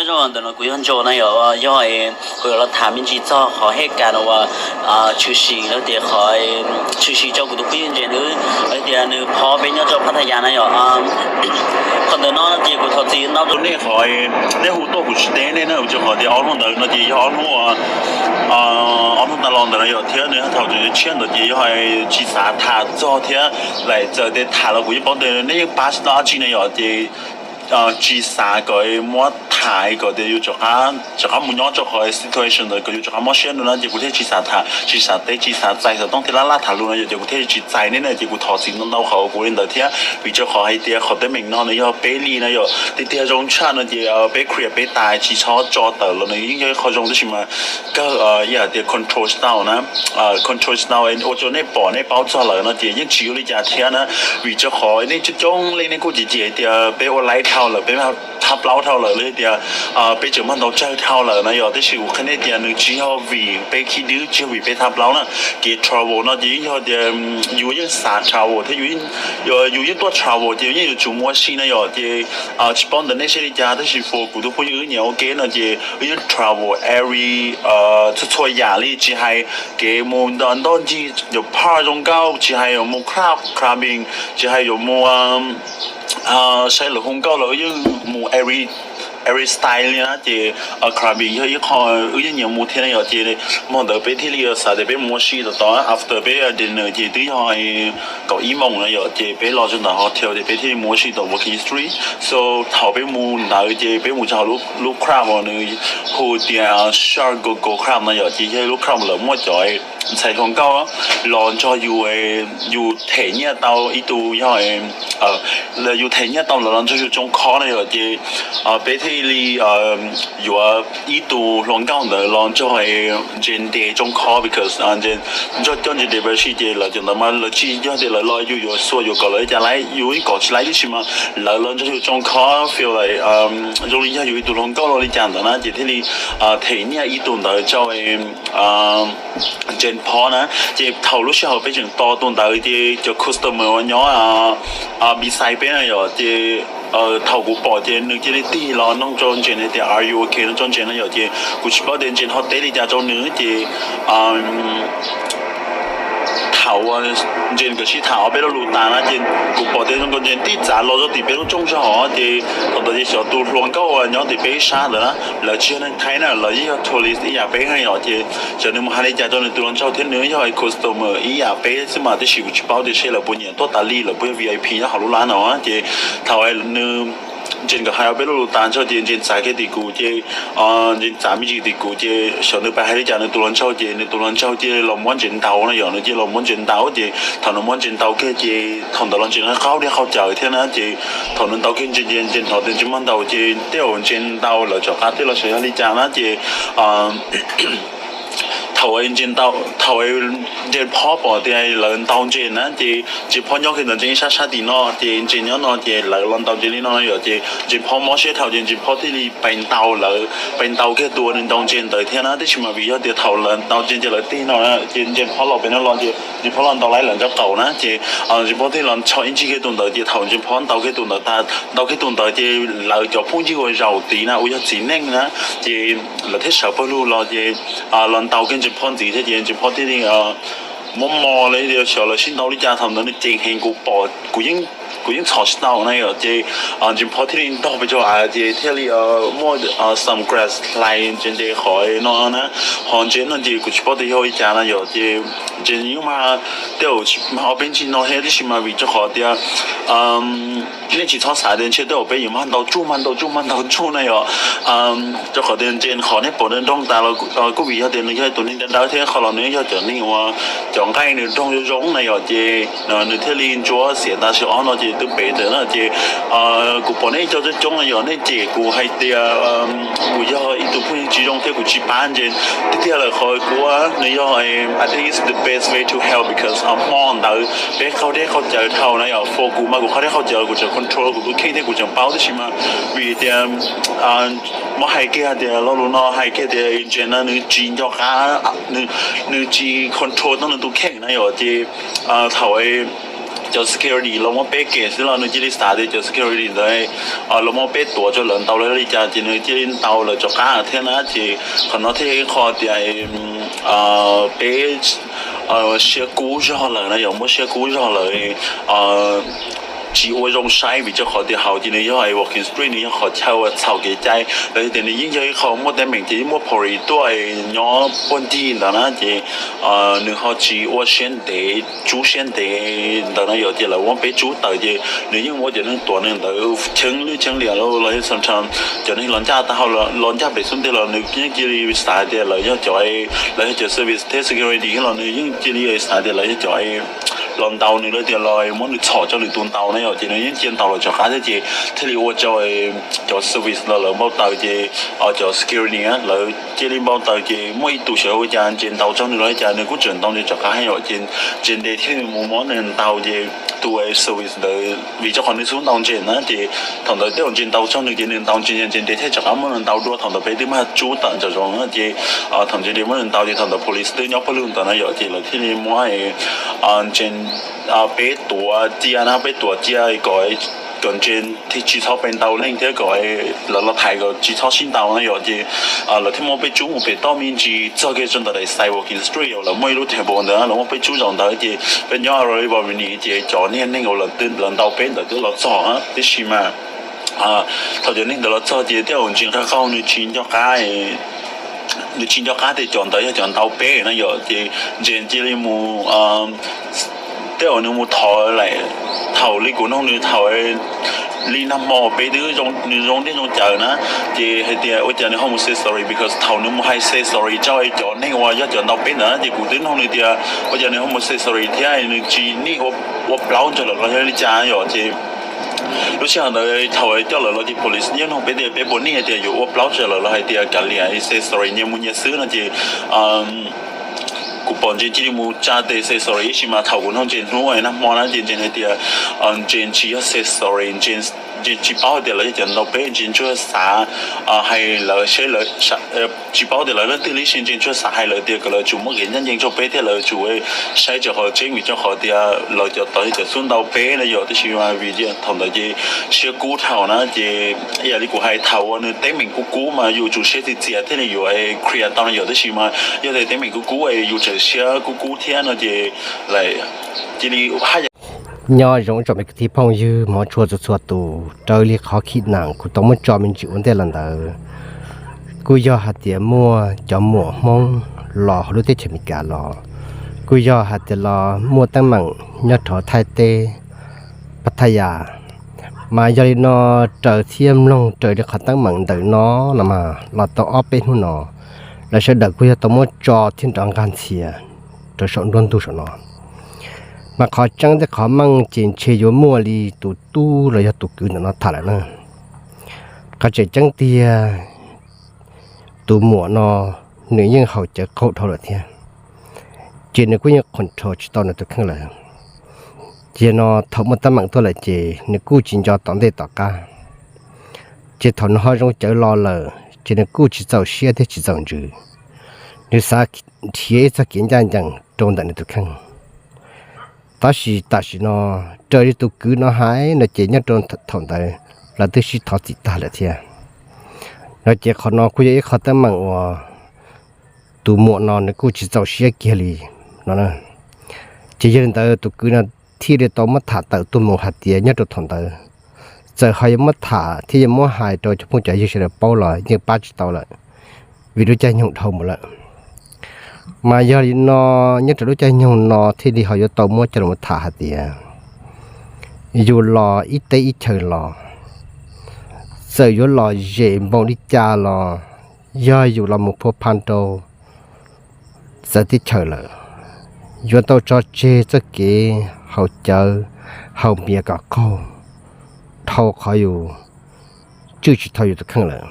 Ntawm no kuv yog Ntso na yom, yog kuv yuav los tham me ntsis txog qhov hej kas no uas tshwm sim los tias qhov tshwm sim rau kuv tus phooj ywg Ntse, tias nws phob peb nyob rau Phav Thaj Yas na yom. Qhov ntawm no no ces kuv thov txim ntau rau nej qhov nej hu tuaj kuv tsis teb nej na, rau qhov tias ob hnub ntawd no ces yog ob hnub ob hnub tas los ntawd na yom, thiab nws thaum tseem tshiab ntawd ces yog tsis xav tham txog thiab, lam txawm tias tham los kuv yeej paub tias nej yeej pass tau dab tsi na yom, ces tsis xav kom muab tham kom tias yus rov qab mus nyob rau qhov situation ntawd kom yus rov qab mob siab no na, ces kuv thiaj tsis xav tham, tsis xav teb, tsis xav txais xov tooj thiab laj laj tham lus no yom, ces kuv thiaj tsis txais nej na, ces kuv thov txim ntau ntau qhov kuv li ntawd thiab, vim rau qhov hais tias qhov teeb meem no nws yog peb li na yom, tiag tiag zoo tshaj no ces peb clear peb tas tsis txhob tso tawm los nws yeej yog ib qho zoo, tab sis mas kawg yam tias control style na, control style ua rau nej pom nej paub txog lawm no ces yeej tsis ua li cas thiab na, vim rau qhov nej coob coob leej nej kuj cem cem tias peb ua laib dhau lawm, peb thab plaub dhau lawm los tias peb tseem muaj ntau tsawg dhau lawm na yom, tab sis kuv qhia nej tias nws tsis yog vim peb khib dwb, tsis yog vim peb thab plaub na. Kev travel no ces yeej yog tias yus yeej xav travel thiab yus yeej tuaj travel ces yus yeej yuav tsum mus ua si na yom, ces tsis paub ntawm nej siab li cas tab sis for kuv tus phooj ywg wb nyiam ua ke no ces wb yeej travel every txhua txhua yam li, tsis hais kev mus ntoj ncig yuav park zoo nkauj, tsis hais yuav mus club clubbing, tsis hais yuav mus saib lawv hu nkauj los wb yeej mus every every style li na, ces clubbing yog ib qho wb yeej nyiam mus thiab na yom, ces hmo ntawd peb thiaj li xav tias peb mus ua si tom tod, after peb dinner ces twb yog kaum ib moos na yom, ces peb los rau ntawm hotel ces peb thiaj li mus ua si tom Walking Street. So thaum peb mus ntawd ces peb mus rau hauv lub club uas nws hu tias Shark Go Go Club no yom, ces yog lub club lawv muaj cov ntxhais hluas nkauj los nrog yus, yus them nyiaj tau ib tug yog yus them nyiaj tau lawv los nrog yus tsoo khob na yom, ces peb thiaj li yuav ib tug hluas nkauj ntawd los nrog Ntse ntes tsoo khob because Ntse nrog coj Ntse ntes pab si ces lawv cov ntawd mas lawv tsis yog tias lawv los yus yuav xua yuav kom lawv li cas laib, yus yeej kom tsis laib tib si mas lawv los nrog yus tsoo khob feel like zoo li yog yus ib tug hluas nkauj los li cas ntawd na, ces thiaj li them nyiaj ib tug ntawd rau Ntse phob na. Ces thaum lub sij hawm peb tseem tos tus ntawd ces cov customer uas nyob beside peb na yom, ces thaum kuv pom ces nws cia li tig los nug rau Ntse tias are you okay no rau Ntse na yom, ces kuv tsis paub tias Ntse ho teb li cas rau nws ces thaum uas Ntse nkawd sib tham ob peb lo lus tas na ces kuv pom tias zoo nkaus Ntse tib txav los rau tim peb lub rooj zog hov, ces thaum ntawd ces xyov tus hluas nkauj uas nyob tim peb ib sab ntawd na, lawv tsis yog neeg Thaib na, lawv yeej yog tourist ib yam peb heev yom, ces xyov nws mus hais li cas rau nws tus hluas nraug thiab, nws yog customer ib yam peb xwb mas, tab sis kuv tsis paub tias seb lawv puas nyiam tuaj tas li, lawv puas yog V I P nyob hauv lub lab no ces thaum nws Ntse nkawd hais ob peb lo lus tas ntsho ces Ntse txav kiag tim kuv ces Ntse txav me ntsis tim kuv ces xyov nws pais hais li cas nws tus hluas nraug ces nws tus hluas nraug cia li los muab Ntse ntaus na yom, nws cia li los muab Ntse ntaus ces thaum nws muab Ntse ntaus kiag ces thaum ntawd los Ntse qab diaj qhau cawv thiab na, ces thaum nws ntaus kiag Ntse ces Ntse hnov tias Ntse muab ntaus ces tej zaum Ntse ntaus lawv rov qab tej los xyov yog li cas na ces thaum Ntse ntaus, thaum Ntse phob pom tias lawv ntaus Ntse na ces Ntse phob nyob kiag ntawd Ntse ib sab sab tim no ces Ntse nyob no ces lawv los ntaus Ntse li no yom, ces Ntse phob mob siab dhau ces Ntse phob thiaj li pais ntaus lawv, pais ntaus kiag tus uas nws ntaus Ntse ntawd thiab na, tab sis mas vim yog tias thaum lawv ntaus Ntse ces lawv tig no ces Ntse phob los pem no los ces Ntse phob los ntaus laib lawv nraub qaum na ces Ntse phob thiaj los rho ib ntsis kiag tus ntawd ces thaum Ntse phob ntaus kiag tus ntawd tas, ntaus kiag tus ntawd ces lawv cov phooj ywg uas zaum tid na uas yog txiv neej na ces lawv thiaj sawv pawg lug los ces los ntaus kiag Ntse phob ntxiv thiab ces Ntse phob thiaj li mob mos li xyov lawv sib ntaus li cas, thaum ntawd nws ceev heev kuv pom kuv yeej, kuv yeej txhom tsis tau na yom, ces Ntse phob thiaj li ntog pes rau av ces thiaj li muaj some grass hlais Ntse nte qhov no na, ho Ntse no ces kuv tsis paub tias yog li cas na yom, ces Ntse yeej mas tej zaum tsis mag ob peb ntsis no thiab tab sis mas vim rau qhov tias nej tsis txhob xav tias ntshe tej zaum peb yuav mag ntaus tsuj mag ntaus tsuj mag ntaus tsuj na yom, rau qhov tias Ntse qhov nej pom nws nroo tas los kuj vim yog tias nws yog tus neeg dawb dawb thiab qhov los nws yog cov neeg uas cov nqaij nws nroo zoo zoo na yom, ces nws thiaj li ntsuab xiav tas xyov ob no ces twb pem ntawd na ces kuv pom nej cov coob coob na yom, nej cem kuv hais tias kuv yog ib tug phooj ywg tsis zoo thiab kuv tsis pab Ntse. Tiag tiag lawm qhov kuv ua nws yog I think it's the best way to help because hmo ntawd peb qaug dej qaug cawv dhau na yom, for kuv mas kuv qaug dej qaug cawv kuv tseem control kuv tus kheej thiab kuv tseem paub tab sis mas vim tias muab hais kiag tias lo lus no hais kiag tias Ntse no nws tsis nco qab, nws tsis control tau nws tus kheej na yom, ces thaum cov security los muab peb kem xwb los nws cia li xav tias cov security ntawd los muab peb tuav rau lawv ntaus li cas ces nws cia li ntaus lawv rov qab thiab na. Ces qhov no thiaj yog ib qho tias peb siab kub zog lawm na, yog muab siab kub zog lawm, tsis ua zoo saib vim rau qhov tias hauv ces nws yog walking street, nws yog qhov chaw uas txhaum kev cai, los yog tias nws yeej yog ib qho muaj teeb meem ces yeej muaj police tuaj nyob puag ncig ntawd na. Ces nws ho tsis ua siab ntev, tsub siab ntev ntawd na yom, ces lawv muab peb tsub tawm ces nws yeej muab cov neeg tuav nws ntawd cheeb lwj cheeb liam los yog cov neeg los ncaj tag hau los ncaj pem xub ntiag los nws yeej cia li xav tias lawv yog cov, lawv yog cov service thiab security los nws yeej cia li xav tias lawv yog cov los ntaus nws, lawv tias los muab nws txhom rau nws tus ntaus na yom, ces nws yeej cia ntaus lawv rov qab thiab ces thiaj li ua rau cov service los lawv npau taws ces cov security lawv cia li npau taws ces muaj ib tug xyov ua cas ntses ntaus tsaug nws los li cas nws kuj tseem ntaus ntses rov qab yom, ces ntses ntes thiaj li mus muab nws ntaus ces tus service ntawd vim rau qhov nws xub ntaus ntses na ces thaum ntawd tej zaum ntses ntaus tsaug nws ces nws ntaus ntses, ntses ntes thiaj rov qab muab nws ntaus dua. Thaum ntawd peb twb muab tsub tawm nram zoov na ces thaum ntses ntes muab nws ntaus ces thaum ntawd police twb nyob pawg lug ntawd na yom, ces lawv thiaj li muab ntses, peb tuav cia na, peb tuav cia kom, kom ntses tsis txhob pes ntaus leej thiab kom lawv los thaiv kom tsis txhob sib ntaus na yom, ces lawv thiaj muab peb tsub mus pem toj me ntsis txog kiag rau ntawm daim xais walking street uas lawv muaj ib lub table ntawd lawv muab peb tsub zaum ntawd ces peb nyob Arrival Village ces cov niag neeg uas lawv ntaus peb ntawd twb los txog tib si mas thaum cov neeg ntawd los txog ces tej zaum ntses nqaj qaug nws tsis nco qab, nws tsis nco qab tias cov ntawd yog cov ntaus peb na yom, ces ntses cia li mus, tej zaum nws mus thov lawm, thaum li kuv nug nws thaum li nag hmo peb twb, nws zoo dej zoo cawv na, ces hais tias ua cas nws ho mus say sorry, because thaum nws mus hais say sorry rau cov neeg uas yog cov ntaus peb ntawd ces kuv twb nug nws tias ua cas nws ho mus say sorry thiab nws tsis niaj ua plaub rau lawv los yog li cas yom, ces lub sij hawm ntawd thaum coj lawv los ces police yeej nug peb tias peb puas niaj tias yuav ua plaub rau lawv los hais tias kav liam, say sorry nyias mus nyias xwb no ces kuv pom ntses cia li mus tsa tes say sorry ib si mas thaum kuv nug ntses hnub nag hmo na ces ntses hais tias ntses tsis yog say sorry, ntses tsis paub hais tias lawv yog cov ntaus peb, ntses ntsuag xav hais lawv seb lawv, tsis paub tias lawv leej twg li, ntses ntsuag xav hais lawv tias kom lawv tsum muab kev ncaj ncees rau peb thiab lawv tsum saib tsev qhov tseeb vim rau qhov tias lawv cov tod yog cov xub ntaus peb na yom, tab sis mas vim tias thaum ntawd ces siab kub dhau na ces ib yam li kuv hais thaum uas nws teeb meem kub kub mas yus tsum siab txias txias thiaj li yuav clear tau na yom, tab sis mas yog tias teeb meem kub kub yus tseem siab kub kub thiab no ces lam cia li haj yam. Nyob zoo tsoom me kwv tij phooj ywg hmov tshua txhua txhua tus, raws li qhov khi nam kuv tau muab tso me ntsis ua ntej los ntawd, kuj yog hais tias muaj cov muam Hmoob los hauv lub teb chaws Amelikas los, kuj yog hais tias los muaj teeb meem nyob rau Thaib teb, Pattaya. Mas yog li no raws thiab mloog raws li qhov teeb meem ntawm no no mas los tau ob peb hnub no, lawv sawv daws kuj yog tau muab tso thiab nrov nqag ntxhias rau saum nruab ntug saum no. Mas qhov tseeb thiab qhov meej ces ntshe yuav muaj li tus tub los yog tus kwv ntawm no tham lawm na. Qhov tseem ceeb tiag, tus muam no nws yeej haus cawv qaug dhau lawm thiab, ces nws kuj yeej control tsis tau nws tus kheej lawm. Ces no thaum muaj teeb meem tuaj lawm ces nws kuj tsis nco tom ntej tom qab. Ces thaum nws ho zoo cawv los lawm ces nws kuj tsis txaus siab thiab tsis txaus ntsws, nws xav nrhiav ib txoj kev ncaj ncees rau ntawm nws tus kheej. Tab sis tam sim no raws li tus kwv no hais no ces nyob rau thaum ntawd lawv twb sib thov txim tag lawm thiab. No ces qhov no kuj yog ib qho teeb meem uas tus muam no nws kuj tsis txaus siab kiag li no. Ces yog li ntawd tus kwv no thiaj li tau muab tham tawm tuaj mus hais tias nyob rau thaum ntawd txawm ho yuav muab tham thiab yuav muab hais rau cov phooj cov ywg sawv daws paub los yeej pab tsis tau lawm, vim lub caij nyoog dhau mus lawm. Mas yog li no nyob rau lub caij nyoog no thiaj li ho yuav tau muab coj los tham hais tias yus los ib teb ib chaws los, txawm yuav lom zem npaum li cas los yog yus los mus phua pha rau txawv teb chaws lawm, yuav tau tso tseg txoj kev haus cawv haus npias kom qaug dhau qhov yus tswj tsis tau yus tus kheej lawm.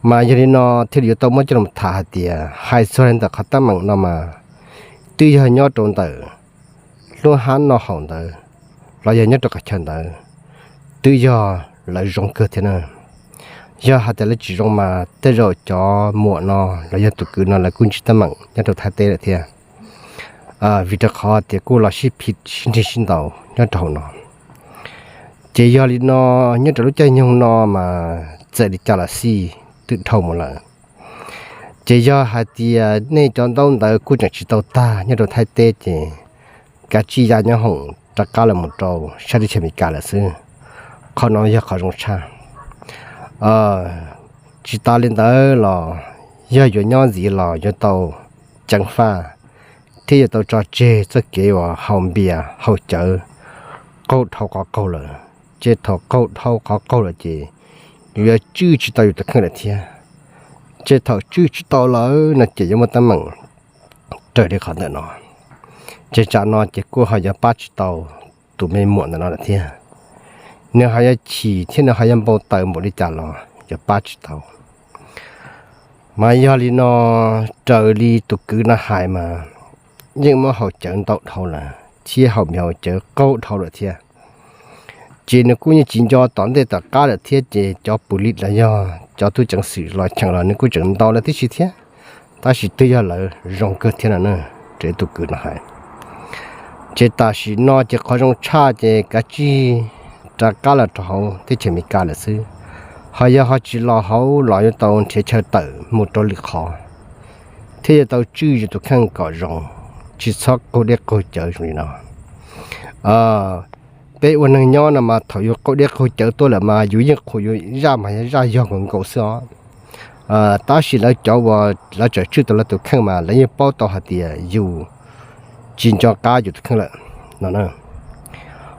Mas yog li no thiaj li yuav tau muab coj los tham hais tias hais txog li ntawm qhov teeb meem no mas twb yog nyob rau ntawm lub hab noj haus ntawd los yog nyob rau qhov chaw ntawd twb yog lawv zoo kawg thiab na. Yog hais tias lawv tsis zoo mas tej zaum cov muam no los yog tus kwv no lawv kuj ntsib teeb meem nyob rau Thaib teb lawm thiab. vim rau qhov tias kuj los sib phim sib nrig sib ntaus nyob rau hauv no. Ces yog li no, nyob rau lub caij nyoog no mas txawm li cas los xij twb dhau mus lawm. Ces yog hais tias nej cov ntaub ntawv kuj tseem tsis tau tag nyob rau Thaib teb ces kav tsij ya nyob hoom rov qab los mus rau sab teb chaws Amelikas lawm xwb. Qhov no yog qhov zoo tshaj. Tsis tas li ntawd los yog yuav nyob ntxiv los yuav tau ceev faj thiab yuav tau tso tseg txoj kev uas haus npias haus cawv qaug dhau qhov qaug lawm. Ces thaum qaug dhau qhov qaug lawm ces yus yuav tswj tsis tau yus tus kheej lawm thiab. Ces thaum tswj tsis tau lawm no ces yuav muaj teeb meem raws li qhov ntawm no. Ces tsam no ces kuj ho yuav pab tsis tau tus me muam ntawm no lawm thiab. Nws ho yuav chim thiab nws ho yuav npau taws npaum li cas los yuav pab tsis tau. Mas yog li no, raws li tus kwv no hais mas yeej muab haus cawv ntau dhau lawm thiab haus npias haus cawv qaug dhau lawm thiab. Ces nws kuj yeej tsis nco tom ntej tom qab lawm thiab ces cov pus lis los yog cov tub ceev xwm los cheem los nws kuj tseem ntaus lawv tib si thiab. Tab sis twb yog lawv zoo kawg thiab no na, raws li tus kwv no hais. Ces tam sim no ces qhov zoo tshaj ces kav tsij rov qab los rau hauv teb chaws Amelikas lawm xwb. Ho yog ho tsis los hauv los yuav tau nrhiav chaw tawm mus rau lwm qhov thiab yuav tau tswj yus tus kheej kom zoo, tsis txhob qaug dej qaug cawv zoo li no. Peb ua neeg nyob no mas thaum yus qaug dej qaug cawv tuaj lawm mas yus yeej qhuas yus zaj mas yog zaj yog nkaus nkaus xwb os. Tab sis lawv cov uas lawv tseem tswj tau lawv tus kheej mas lawv yeej paub tau hais tias yus tsis nco qab yus tus kheej lawm no.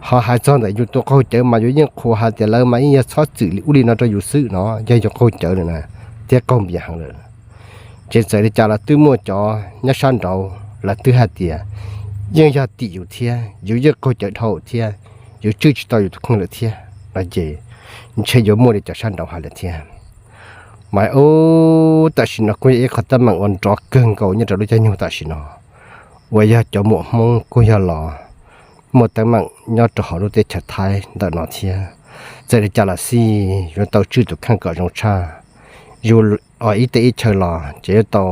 Ho hais txog ntawm yus tus qaug cawv mas yus yeej qhuas hais tias lawv mas yeej yog txhob txwm li ub li no rau yus xwb no, yog yus qaug cawv lawm na, thiab qaug npias heev lawm. Ces txawm li cas los twb muaj cov nyob sab nraud lawv twb hais tias yeej yog tim yus thiab, yus yeej qaug cawv dhau thiab, yus tswj tsis tau yus tus kheej lawm thiab no ces ntshe yuav muaj li cov sab nraud hais lawm thiab. Mas ub, tam sim no kuj yog ib qhov teeb meem uas nrov kawg nkaus nyob rau lub caij nyoog tam sim no, uas yog cov muam Hmoob kuj yog los muaj teeb meem nyob rau hauv lub teb chaws Thaib ntawm no thiab. Txawm li cas los xij yuav tau tswj tus kheej kom zoo tshaj. Yus ib teb ib chaw los ces yuav tau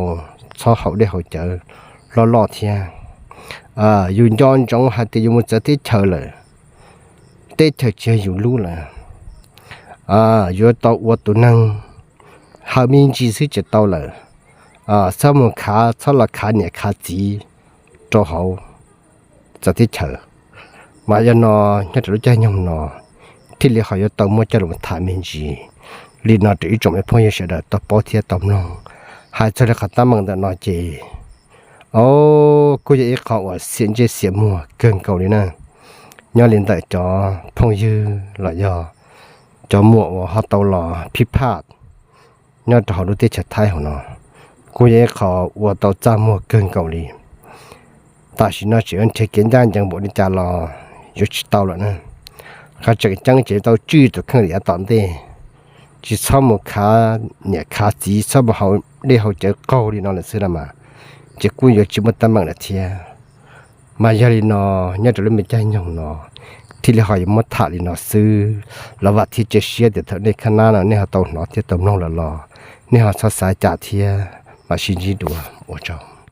txhob haus dej haus cawv loj loj thiab. Yus nco ntsoov hais tias yus mus txawv teb chaws lawm, teb chaws tsis yog yus lub lawm, yuav tau ua tus neeg hawm me ntsis xwb ces tau lawm. Txhob mus khav, txhob los khav niam khav txiv rau hauv txawv teb chaws. Mas yog no, nyob rau lub caij nyoog no thiaj li ho yuav tau muab coj los tham me ntsis li no rau ib tsoom me phooj ywg sawv daws tau paub thiab tau mloog. Hais txog li qhov teeb meem ntawm no ces, o, kuj yog ib qho uas xiam ntsej xiam muag kawg nkaus li na. Nyob li ntawm cov phooj ywg los yog cov muam uas ho tau los phij phaj nyob rau hauv lub teb chaws Thaib hauv no, kuj yog ib qho ua tau txaj muag kawg nkaus li. Tam sim no tseem yuav nrhiav kev ncaj ncees npaum li cas los yuav tsis tau lawm na. Qhov tseem ceeb ces yuav tau tswj tus kheej li yav tom ntej, tsis txhob mus khav niam khav txiv, txhob mus haus dej haus cawv qaug li no lawm xwb los mas, ces kuj yuav tsis muaj teeb meem lawm thiab. Mas yog li no, nyob rau lub me caij nyoog no thiaj li ho yuav muab tham li no xwb. Los vam thiab cia siab tias thaum nej khab nab no nej ho tau hnov thiab tau mloog lawm los nej ho txhob xav cas thiab, mam sib ntsib dua, ua tsaug.